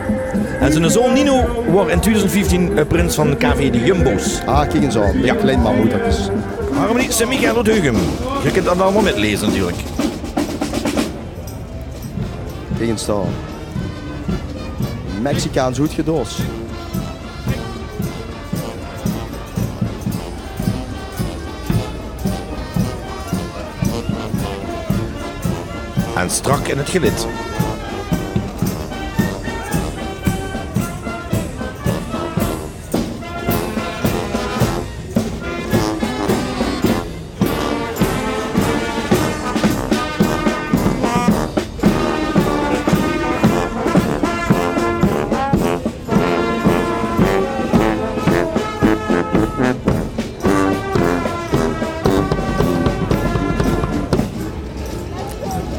En ziene zoon Nino woor in twiedoezend vieftien, eh, prins van K V de Jumbo's. Ah, kiek ins aan. Jao. Klein Mammoeterkes. Harmonie Sint-Michiel oet Heugem. Geer kint det allemaol mitleze natuurlik. Kiek ins dao. Mexicaans oetgedos. En strak in 't gelid.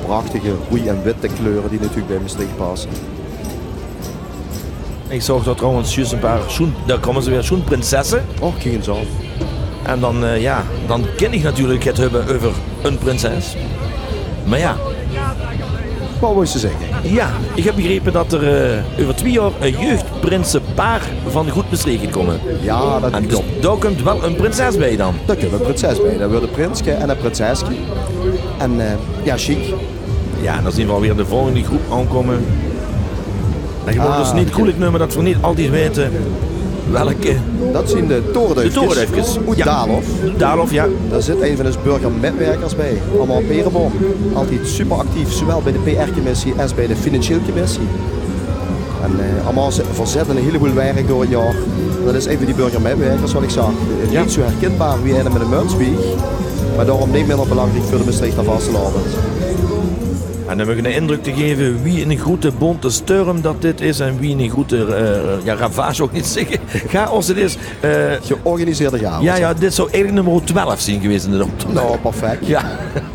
Prachtige roej en witte kleure die natuurlik bie Mestreech passe. Ich zoog dao trouwens zjus e paar sjoen, dao kómme ze weer, sjoenprinsesse. Och, kiek ins aan. En dan, eh, jao, dan kin ich natuurlik 't höbbe euver ein prinses. Mer jao. Waat wils se zègke? Jao, ich höb begrepe det d'r, eh, euver twieë jaor ein jeugdprinsepaar van Good Mestreech geit kómme. Jao, det klop. En dus dao kump waal ein prinses bie dan. Dao kump ein prinses bie. Dan wuuert ein prinske en ein prinseske. En, eh, jao, sjiek. Jao, en dan zeen v'r alweer de volgende groep aankómme. En geer mót ós neet kwelik numme det v'r neet altied weite welke. Det zeen de Toreduifkes. De Toreduifkes. Oet Daalhof. Daalhof, jao. Dao zit ein van ós burgermitwirkers bie, Armand Peerenboom. Altied super actief, zowaal bie de P R-commissie es bie de financieel commissie. En, eh, Armand verzet ein hieleboel werk door 't jaor. Dat is ein van die burgermètwerkers, wat ich zag. Neet zoe herkinbaar wie eine mit ein muts bie, mer daorum neet minder belangriek veur de Mestreechter vastelaovend. En óm uch eine indrök te gaeve wie eine groete bónte storm dat dit is en wie eine groete, eh, jao, ravage ouch neet zègke, chaos 't is. Eh, georganiseerde chaos. Jao, jao, dit zou eigelik nummer twelf zeen gewaes in de optoch. Nou, perfect. Jao.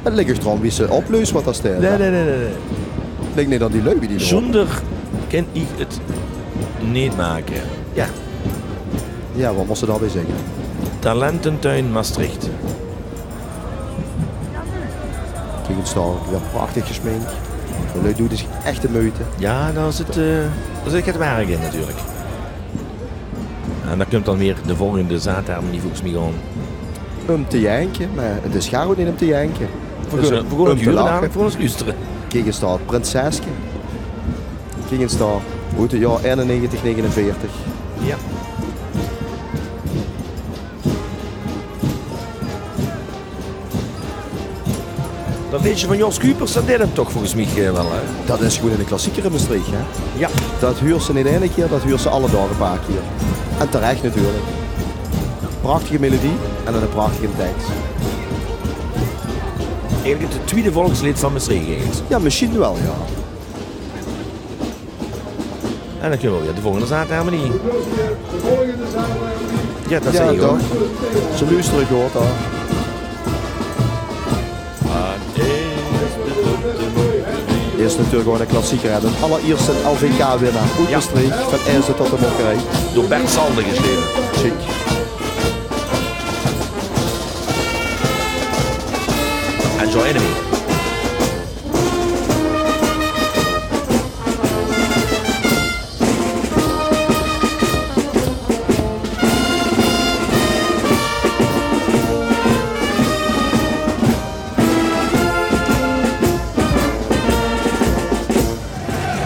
't Ligk ouch d'raan wie ze opleus wat dao steit, hè? Nae, nae, nae, nae, nae. 't Ligk neet aan die lui wie die dao. Zónger kin ich 't neet make. Jao. Jao, wat mós se daobie zègke? Talententuin Maastricht. Kiek ins dao, jao, prachtig gesmink. De lui doon zich ech de meujte. Jao, dao zit, eh, dao zit get werk in natuurlik. En dao kump dan weer de volgende zaatharmonie volges mich aan. Óm te janke, mer 't is gaar neet óm te janke. V'r gaon, eh, v'r gaon óm te lache. V'r gaon ós loestere. Kiek ins dao, 't Prinseske. Kiek ins dao, oet 't jaor einennegentig negenenveertig. Jao. Dat leedje van Jos Kuipers, dat deit 'm toch volges mich, eh, waal, hè? Dat is gewoen eine klassieker in Mestreech, hè? Jao. Dat huurs se neet eine kier, dat huurs se alle daog e paar kier. En terech natuurlik. Prachtige melodie en eine prachtige teks. Eigelik 't twiede volksleed van Mestreech, eigelik. Jao, mesjiens waal, jao. En dan kinne v'r weer de volgende zaatharmonie. Jao, dat zeen v'r ouch. Ze loestere good, hè. Is natuurlik gewoen eine klassieker, hè. D'n allerierste L V K-winnaar oet Mestreech, van Eijsde tot de Mokkerij. Door Bert Salden gesjreve. Sjiek. Enjoy Enemy.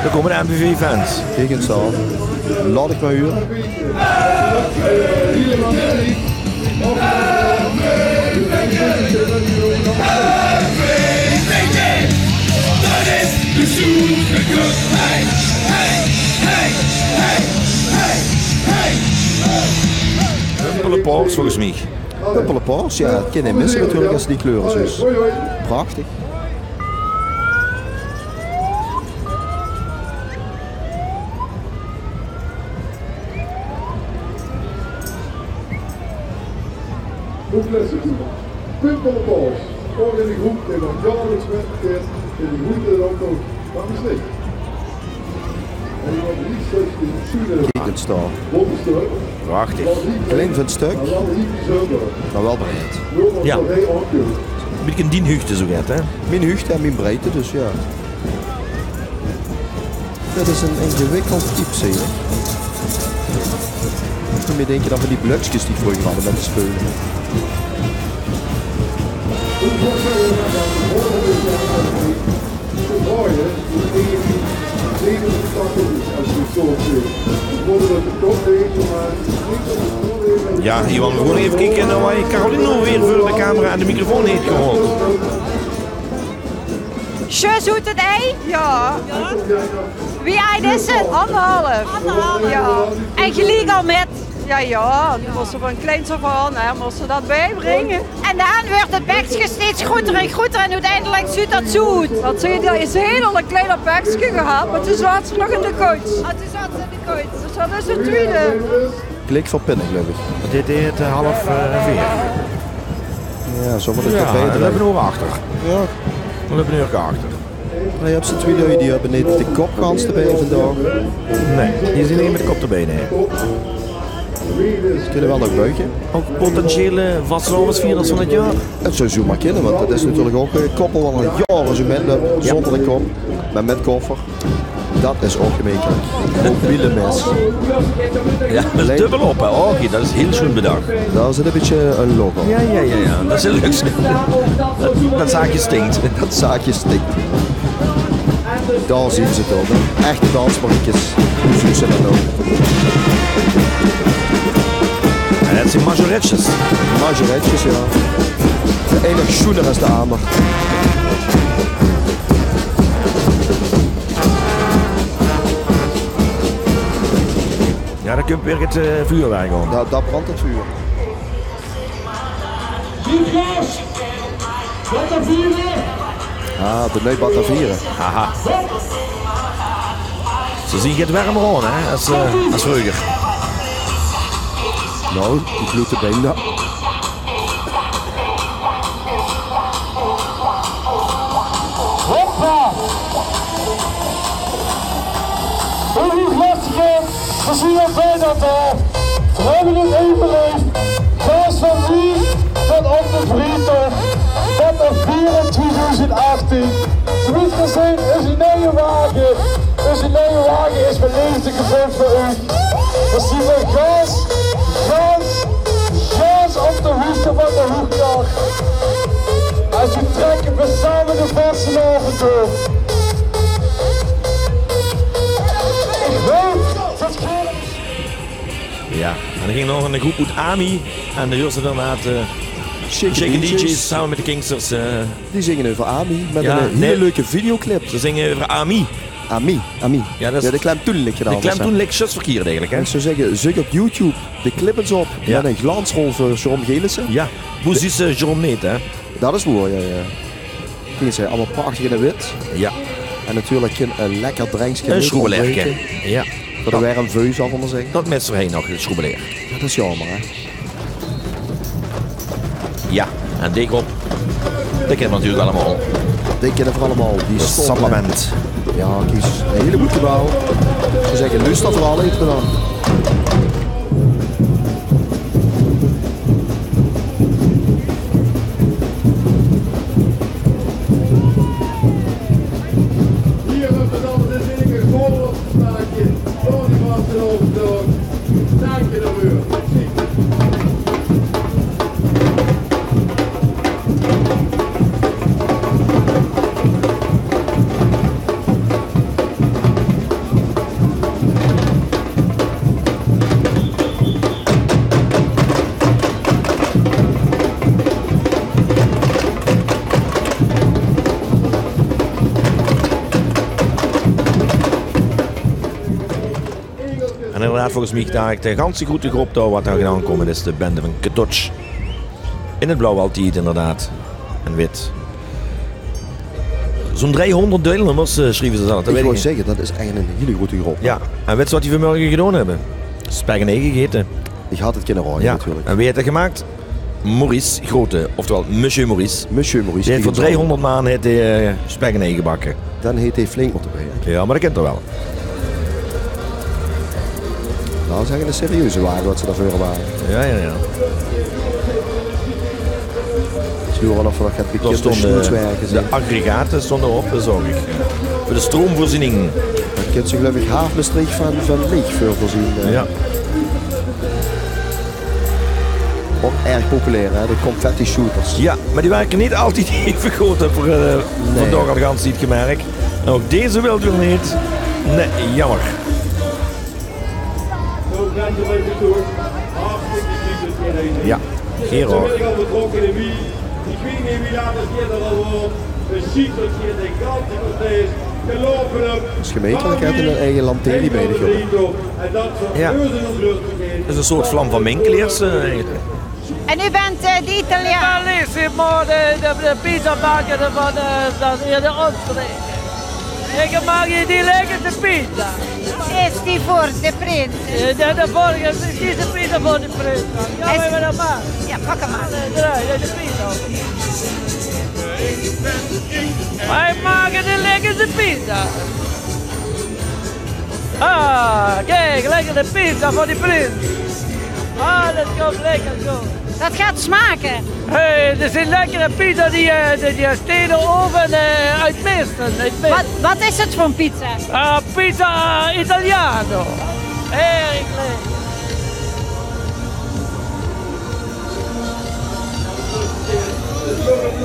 Dao kómme de M V V-fans. Kiek ins dao. Laot ich mer hure. Humpelepaors, volges mich. Humpelepaors, jao, 't kin neet misse natuurlik es se die kleure zuus. Prachtig. Humpelepaors, ouch in de groep die nog jaorliks mitgeit in de groete optoch van Mestreech. Kiek ins dao. Prachtig. Klein van stök, mer waal breid. Jao. Bietje dien huugde zoe get, hè? Mien huugde en mien breidte, dus jao. Dat is ein ingewikkeld iets, hè. Ich mót mer dinke aan van die blökskes die ich vreuger had óm mit te speule. Jao, Johan, v'r gaon effe kieke nao wae Caroline weer veur de camera en de microfoon haet gehaold. Zjus oet 't ei? Jao. Wie aajd is 't? Angerhalf. Angerhalf. Jao. En geliek al mit. Jao, jao, die mós se van kleins aaf aan, hè, mós se dat biebringe. En dan weurt 't pekske steeds groeter en groeter en oeteindelik zuut dat zoe oet. Dat zuut, is 'n hiel klein pekske gehad, mer toen zaot ze nog in de kouts. Ah, toen zaot ze in de kouts. Dus dat is 't twiede. Klik veur Pinne, geluif ich. Dit is, eh, half, eh, veer. Jao, zoe mót 't. Jao, veer löpe nog achter. Jao. Veer löpe nog achter. Mer doe höbs twie lui, die höbbe neet de kop gans d'rbie vandaag. Nae, die zeen neet mit de kop d'rbie, nae. Kinne waal nog buige. Ouch potentiële vastelaovesvierders van 't jaor? 't Zou zoemer kinne, want 't is natuurlik ouch, eh, koppel wat al jaore zoe mitlöp, zónger de kop, mer mit koffer. Dat is ouch gemeinkelik. Mobiele mes. Jao, dat is dubbel op, hè. Och, dat is hiel sjoen bedach. Dat is e bietje e logo. Jao, jao, jao, jao. Dat is hiel leuk. Dat, dat zaakje stink. Dat zaakje stink. Dao zien ze 't ouch, hè. Echte dansmariekes. Zoe zien dat ouch. En dat zien majoretjes. Majoretjes, jao. De ein nog sjoener es de ander. Ja, dan kump weer 't, eh, vuurwerk aan. Dao, dao brandj 't vuur. Niklas! Wat te viere? Ah, de nuuj Batavieren. Aha. Ze zien get wermer aan, hè, es, eh, es vreuger. Nou, die gloete bijna. Hoppa! Hoe hoeg lèt geer? Veer zien op bijna dao. Veer höbbe 't euverleef. Gaas van Wien tot op de Vriethof. Wat 'n viering twieëdoezend achttien. Zoewie geer zeet, is 'ne nuie wage. Is 'ne nuie wage, is beleefde gevöld veur uuch. Veer zien weer gaas, gaas, gaas op de hoogte van de hoogte. En ze trèkke weer same de vastelaovend door. Ich weit det geer Ja, en d'r ging nog 'n groep oet Ami. En de huurs inderdaad, eh, Shake Shake and D J's. D J's same mit de Kingsters, eh. Die zinge euver Ami mit 'n, eh, hiel leuke videoclip. Ze zinge euver Ami. Ami, Ami. Ja, det is de Klemtoen-lik gedaan. De Klemtoen-lik, zjus verkierd eigelik, hè? Ich zou zègke, zeuk op YouTube de clip ins op. Ja. Mit 'n glansrol veur Jérôme Gelissen. Ja, wie zuus se Jérôme neet, hè? Det is woer, ja, ja. Kiek ins, allemaol prachtig in 't wit. Ja. En natuurlik 'n, eh, lekker drenkske. 'n Schroebeleerke. Ja. Veur de werm veu, zal ich mer zègke. Det miste veer hie nog, 't schroebeleer. Det is jaomer, hè? Ja, en die groep, die kinne veer natuurlik allemaol. Die kinne veer allemaol. Die Samba Band. Ja, kiek ins, 'n hiel good gebouw. Ich zou zègke, luuster veural effe dan. Hie op de Dam zit zeker gewoon op de plaatje. Sorry, was er ook door. Dank je daarvoor. Merci. En inderdaad, volges miech dao de ganse groete groep dao wat dao gedaan kump, is de bende vaan Kedotj. In 't blauw altied, inderdaad. En wit. Zoe'n driehonderd deilnummers, eh, sjrieve ze zelf. Ich wouw zègke, det is ech 'n hiel groete groep. Ja, en wits se wat die vaanmörge gedoon höbbe? Spek en ei gegete. Ich had 't kinne raoje, ja, natuurlik. En wee heet 't gemaak? Maurice Grote, oftewel Monsieur Maurice. Monsieur Maurice, dee heet veur driehonderd maan heet dee, eh, spek en ei gebakke. Dan heet dee flink mote breke. Ja, meh dat kint 'r wel. Dat is ech 'ne serieuze wage wat ze dao veur höbbe. Ja, ja, ja. Ze huuere of v'r nog get bekindste snoetswerke zien. De aggregate stónge op, dat zaog ich. Veur de stroomveurziening. Dao kint ze, geluif ich, haaf Mestreech vaan, vaan leech veur veurzeen, eh. Ja. Ouch erg populair, hè, de confetti-shooters. Ja, meh die werke neet altied eve good, höb ich, eh, vandaog al de ganse tied gemerk. En ouch deze wilt weer neet. Nein, jaomer. Ja, Gero. Is gemeentelijk, hè, 'n eige lantaarn bij de groep. Ja. Dat is 'n soort Vlam vaan Minkeleers, eh, eigelek. En u bent, eh, de Italiaan? Italiaan, maar de, de, de pizza maken van, eh, dat hier de Oostenrijk. Ik maak hier die lekkerste pizza. Is die voor de prins? Eh, de, de vorige, die is de pizza voor de prins. Ja, is, maar we dat maar. Ja, pak hem maar. Eh, draai, de pizza. Wij maken de lekkerste pizza. Ah, kiek, lekker de pizza van die prins. Ah, dat komt lekker zo. Dat gaat smaken. Hey, dit is 'n lekkere pizza die, eh, die, die steeds oven, eh, oet Mestreech, oet Mestreech. Wat, wat is het voor een pizza? Ah, pizza italiano. Erg lekker.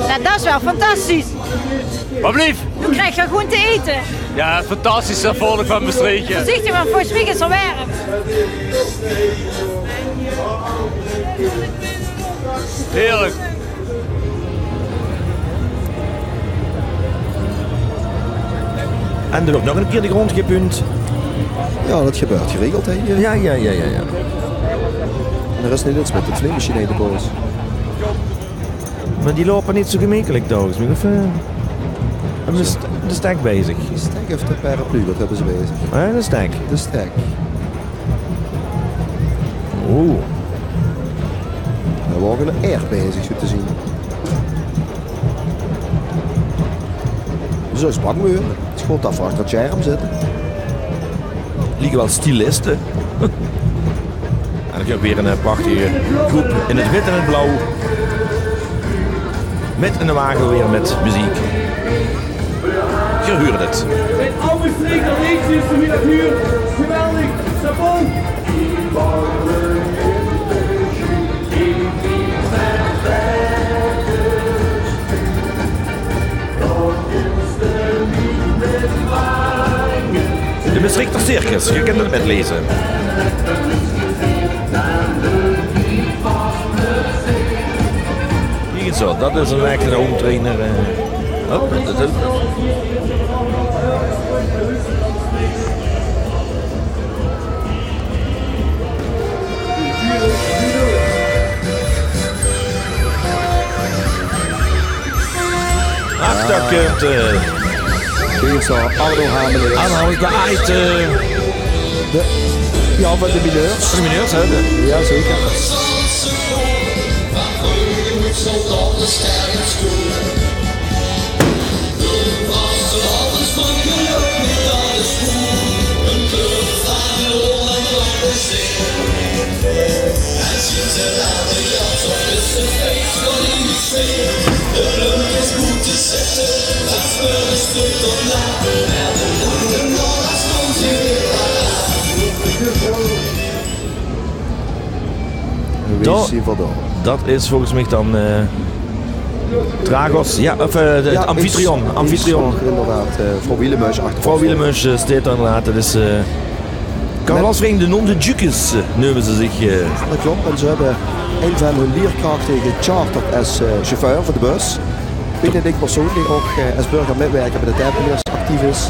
Ja, dat is wel fantastisch. Wat blieft? Dan krijg je gewoon te eten. Ja, fantastisch, dat volk van Mestreech. Voorzichtig, want volgens mij is er werm. Heerlijk. En d'r weurt nog 'ne kier de grond gepuund. Jao, dat gebäört geregeld, hè, hie. Jao, jao, jao, jao, jao. En d'r is neet ins mit de vleemesjien in de boos. Mer die loupe neet zoe gemekkelik, volges mich. Of, eh, en de st-, de stek bezig. De stek of de paraplu, wat höbbe ze bezig? Jao, de stek. De stek. Oeh. Dao waor 'n air bezig, zoe te zeen. Zoe is bang weer. 't Is good dat v'r achter 't sjerm zitte. Lieke waal stiliste. En dan höbbe v'r weer 'n, eh, prachtige groep in 't wit en 't blauw. Mit 'ne wage weer mit meziek. Geer huurt 't. Ein oud Mestreechter leedje is vanmiddag hier. Geweldig. Chapeau. De Mestreechter Circus, geer kint 't mitleze. Kiek ins zo, dat is 'n echte hometrainer, eh. Hop, dat is Ach, dao kump, eh, Kiek ins dao, Arno Hamelings. Arno Hamelings, de aajd, eh, de, jao, van de mineurs. Van de mineurs, hè, de. Jao, zeker. Wie is hie verdomme? Dat is volges mich dan, eh, Dragos, jao, of, eh, de, 't Amphitryon. Amphitryon. Inderdaad, eh, vrouw Wielemuis achter. Vrouw Wielemuis, eh, steit dao inderdaad. Dat is, eh, carnavalsvereniging de Nonde Jucus, eh, neume ze zich, eh. Jao, dat klop. En ze höbbe ein van hun lierkrachte gecharterd es, eh, chauffeur veur de bus. Benedict Persoon, dae ouch, eh, es burgermitwirker bie de Tempeleers actief is.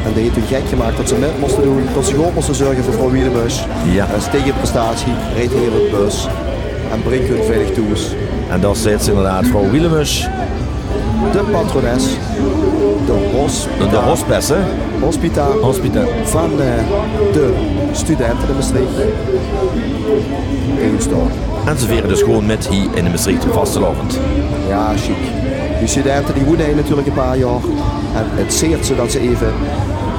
En dae haet hun gek gemaak dat ze mit móste doon, dat ze good móste zörge veur vrouw Wielemuis. Jao. En es tegenprestatie reej hae de bus en bringk hun veilig thoes. En dao steit ze inderdaad, vrouw Wielemuis. De patrones. De hos-, de hospes, hè? Hospita. Hospita. Van, eh, de studente in Mestreech. Kiek ins dao. En ze vere dus gewoen mit hie in de Mestreechter vastelaovend. Jao, sjiek. Die studente die woene hie natuurlik e paar jaor. En 't zeert ze dat ze eve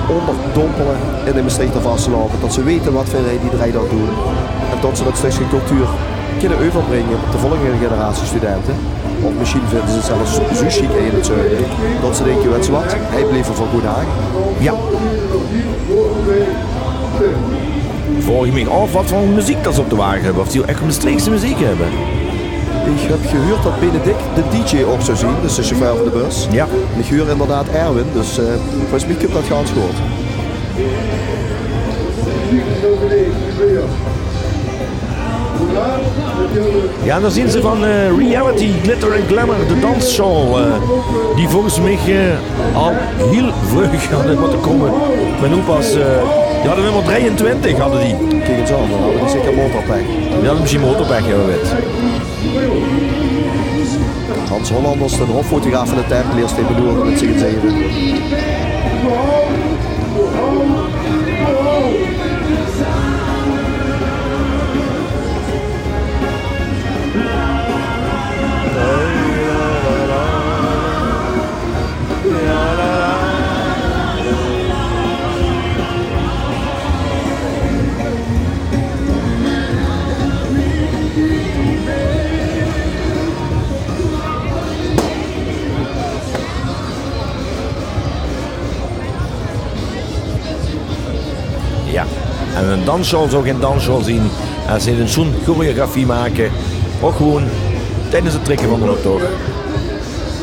óngerdompele in de Mestreechter vastelaovend. Dat ze weite wat veer hie die drei daag doon. En dat ze dat stökske cultuur kinne euverbringe op de volgende generatie studente. Of mesjiens vinde ze 't zelfs zoe sjiek hie in 't zuide, dat ze dinke: "Wèts se wat, hie blieve v'r veur good hange." Jao. Vraog ich mich aaf wat veur meziek dat ze op de wage höbbe. Of die ech Mestreechse meziek höbbe. Ich höb gehuurd dat Benedict de dj ouch zou zien, dus de chauffeur van de bus. Jao. En ich huur inderdaad Erwin, dus, eh, volges mich kump dat gans good. Jao, en dan zien ze van, eh, Reality, Glitter and Glamour, de dansshow, eh, die volges mich, eh, al hiel vreug hadde mótte kómme. Mien opa's, eh, die hadde nummer drieëntwintig, hadde die. Kiek ins aan, dan hadde die zeker motorpech. Die hadde mesjien motorpech, jao, wae weit. Hans Hollanders, d'n hoffotograaf van de Tempeleers, dae bedoelde mit zich ins eve. Jao, en 'n dansshow zou gein dansshow zien es ze neet 'n sjoen choreografie make. Ouch gewoen tiedes 't trekke van d'n optoch.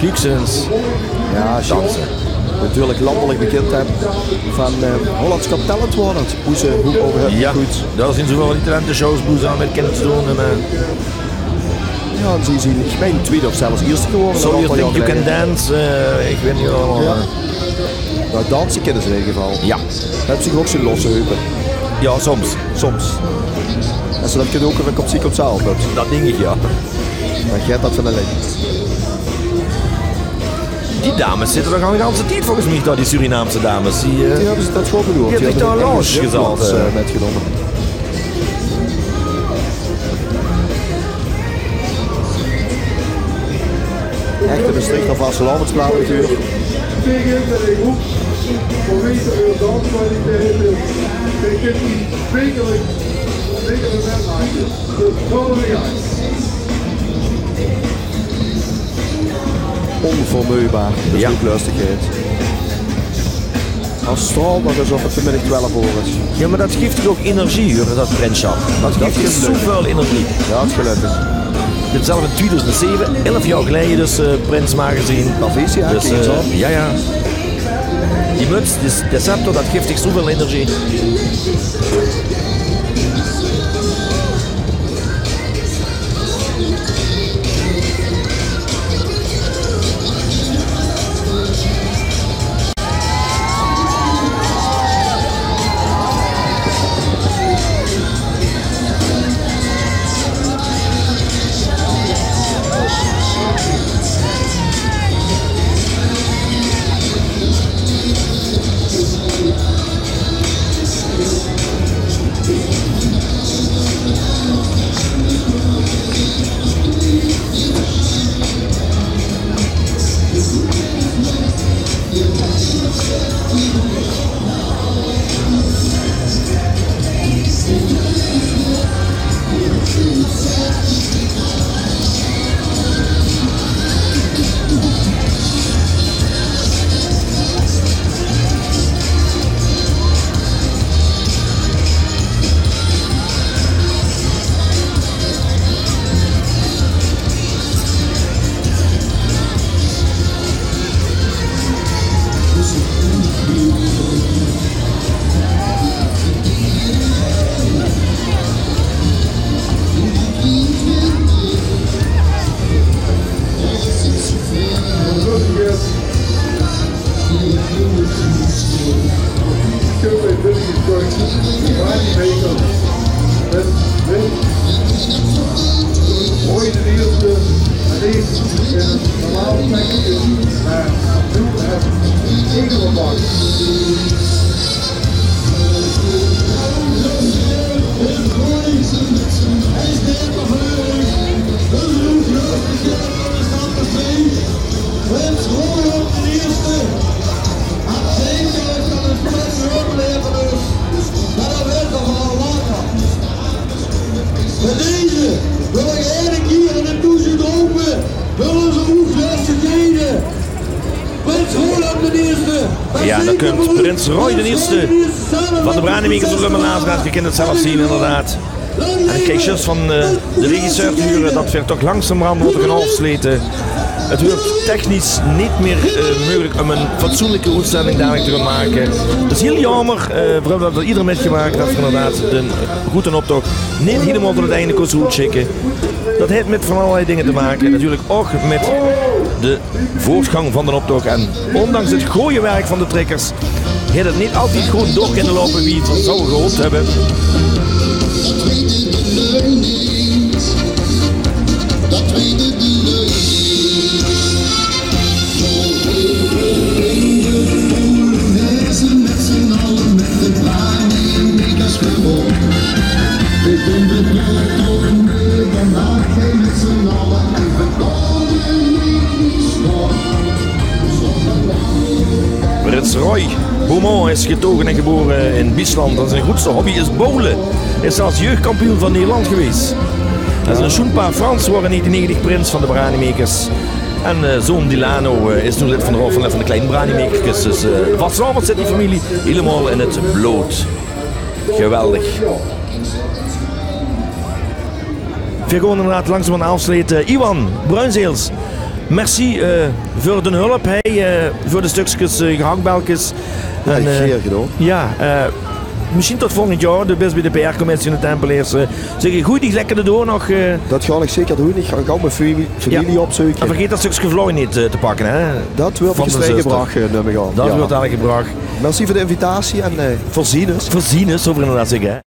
Kiek ins. Jao, sjoen. Danse. Natuurlik landelik bekind, hè, van, eh, Hollands Got Talent waor dat. Boe ze, boe ouch, eh, jao, good. Dao zien zoeväöl van die talenteshows boe ze aan mit kinne doon. En, eh, jao, en ze zien, ich mein, twiede of zelfs ierste gewore 'n aantal jaor geleje. So You Think You Can Dance, eh, ich weit neet allemaol, eh. Mer danse kinne ze in eder geval. Jao. Höbbe ze ouch zien losse heupe? Jao, soms. Soms. Es ze dat kinne ouch, dan kump ze, kump ze al good. Dat dink ich, jao. Dan geit dat van allein. Die dames zitte dao al de ganse tied volges mich, dao, die Surinaamse dames. Die, eh, Die höbbe ze dat good bedoeld. Die höbbe dao ein lounge gezat, eh, mitgenómme. Echte Mestreechter vastelaovesplaat natuurlik. Ónvermeubaar, de zoeklustigheid. Jao. Hae straolt nog es of 't vanmiddig twelf oor is. Jao, mer dat gief toch ouch energie, huur, dat prinssjap. Dat gief zoeväöl energie. Jao, dat geluif ich. Ich höb zelf in tweeduizend zeve, elf jaor geleje dus, eh, prins maag zeen. Jao, jao. Die muts, die, de scepter, dat gief dich zoeväöl energie. Roy de Eerste, en is in een normaal plekje, maar doet het niet helemaal. Prins Royald de Eerste had zeker dat het spel weer opgeleverd is, maar dat werd nog wel later. Bij deze wil ik eigenlijk hier in de toezicht roepen, wil onze hoogste geden. Prins Royald de Eerste. Jao, dao kump prins Roy d'n Ierste van de Braniemaekers oet Lummen-Azelaat. Geer kint 't zelf zeen, inderdaad. En ich kreeg zjus van, eh, de regisseur te hure dat veer toch langzamerhand mótte gaon aofslete. 't Weurt technisch neet mieë, eh, meugelik óm ein fatsoenlike oetzending dalik te gaon make. Dat is hiel jaomer, eh, veer höbbe dat al ierder mitgemaak, dat veer inderdaad de groeten optoch neet hielemaol tot 't einde kóste oetsjikke. Dat haet mit van allerlei dinger te make. Natuurlik ouch mit de voortgang van d'n optoch. En ondanks 't gooj werk van de trekkers haet 't neet altied good door kinne loupe wie veer zouwe gehaop höbbe. Dat weite de lui neet. Dat weite de lui neet. Polonaise mit z'n alle, mit de Braniemaekers gewoon. Veer doon 't toch mieë, dan lache veer mit z'n alle en veer kómme neet mieë stop. Prins Roy Beaumont is getoge en gebore in Biesland. En zien groetste hobby is bowle. Is zelfs jeugdkampioen van Nederland gewees. En zien sjoenpa Frans woort in negentien negentig prins van de Braniemaekers. En, eh, zoon Dilano, eh, is noe lid van de Raod van, van de Klein Braniemaekerkes. Dus, eh, vastelaovend zit die femilie hielemaol in 't blood. Geweldig. Veer gaon inderdaad langzaam aafslete. Iwan Bruinzeels, merci, eh, veur dien hulp, hè, eh, veur de stökskes, eh, gehaktbelkes. Jao, en, eh, gaer gedaon. Jao, eh, Mesjiens tot volgend jaor, de bis bie de P R-commissie van de Tempeleers. Eh, zègk, goej dich lekker door nog. Eh. Dat gaon ich zeker doon. Ich gaon gaw mien fami-, familie opzeuke. En vergaet dat stökske vleej neet, eh, te pakke, hè? Dat wuuert gebrach, eh, num ich aan. Dat wuuert al gebrach. Merci veur de invitatie en, eh, veer zien us. Veer zien us, zölle v'r inderdaad zègke, hè?